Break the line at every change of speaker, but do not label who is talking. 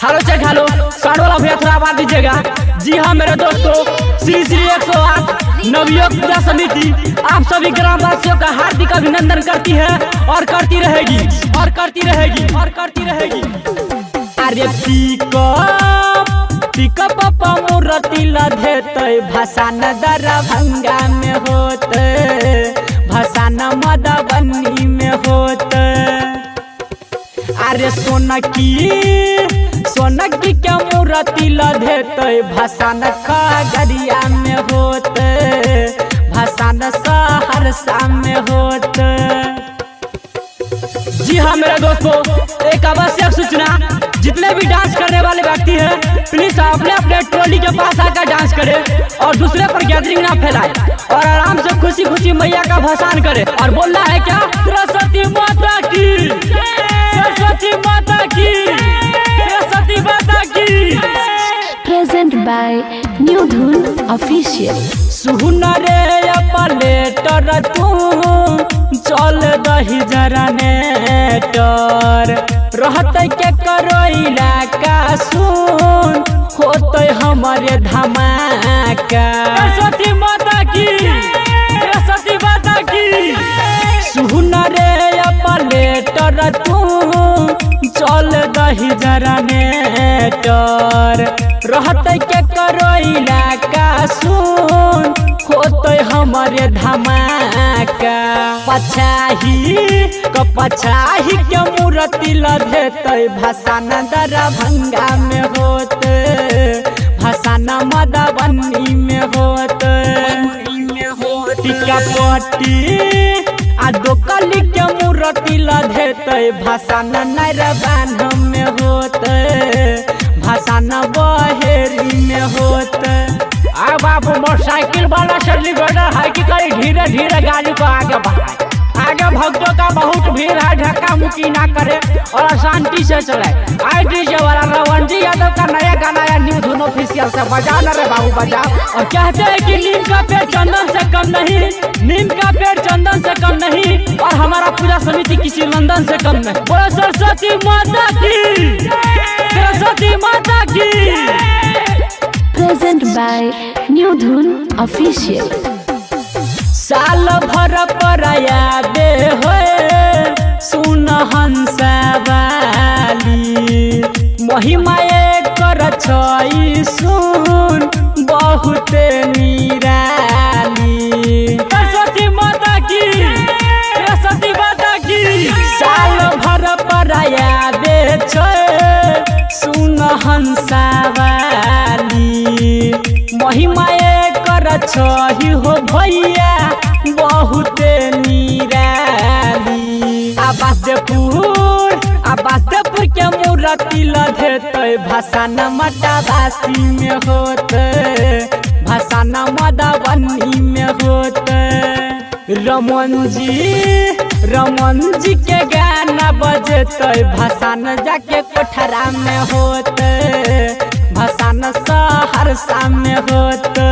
Hello cheque hello, sound वाला भैया थोड़ा आवाज दीजिएगा। जी हाँ मेरे दोस्तों, श्री श्री 108 नवयोग पूजा समिति आप सभी ग्रामवासियों का हार्दिक अभिनंदन करती है और करती रहेगी और करती रहेगी और करती रहेगी। अरे पिकअप पिकअप मूर्ति लधेते भसान दरभंगा में होते, भसान मधुबनी में होते। अरे सोनकी सोनकी के मूर्ति लधेते भसान खगड़िया में होते, भसान सहरसा में होते। जी हाँ मेरे दोस्तों, एक आवश्यक सूचना, जितने भी डांस करने वाले व्यक्ति हैं प्लीज अपने अपने ट्रॉली के पास आकर डांस करें और दूसरे पर गैदरिंग ना फैलाएं और आराम से खुशी खुशी मैया का भसान करें। और बोलना है क्या, सरस्वती माता की, सरस्वती माता की, सरस्वती माता की।
Present by New Dhun Official.
सुन रे अपलेटर तू चल दही जरा नेटर, रहते के करोइला का सुन होते हमारे धमाका। सरस्वती माता की, सरस्वती माता की। सुन रे अपलेटर तू चल दही जरा नेटर, रहते के करोइला का सुन होते हमारे धमाका। पछाही कपछाही के मूर्ति लधेते भसान दरभंगा में होते, भसान मधुबनी में होते। टिकापट्टी आ दोकली के मूर्ति लधेते भसान नरबान में होते, भसान बहेरी में होते। आ बाबू मोटरसाइकिल वाला से निवेदन है कि कहीं धीरे धीरे गाड़ी को आगे बढ़ाए, आगे भक्तों का बहुत भीड़ है, धक्का मुक्की ना करे और शांति से चले। आई डीजे वाला रवंजी यादव का नया गाना है न्यू धुन ऑफिशियल से बजा ना रे बाबू बजा। और कहते हैं कि नीम का पेड़ चंदन से कम नहीं, नीम का पेड़ चंदन से कम नहीं और हमारा पूजा समिति किसी लंदन से कम नहीं। बोलो सरस्वती माता की, सरस्वती माता की।
Present by New Dhun Official.
साल भर पर आबे होए सुन हंसवाली, महिमा कर छई सुन बहुत निराली। सरस्वती माता की, सरस्वती माता की। साल भर पर आबे छै सुन हंसवाली, महिमा कर छही हो भैया बहुत निराली। आबासदेपुर आबासदेपुर के मूर्ति लधेते भसान मटाबासी में होते, भसान मधुबनी में होते। रमन जी रमन जी के गाना बजते भसान जाके कोठरा में होते, भसान सहरसा में होते।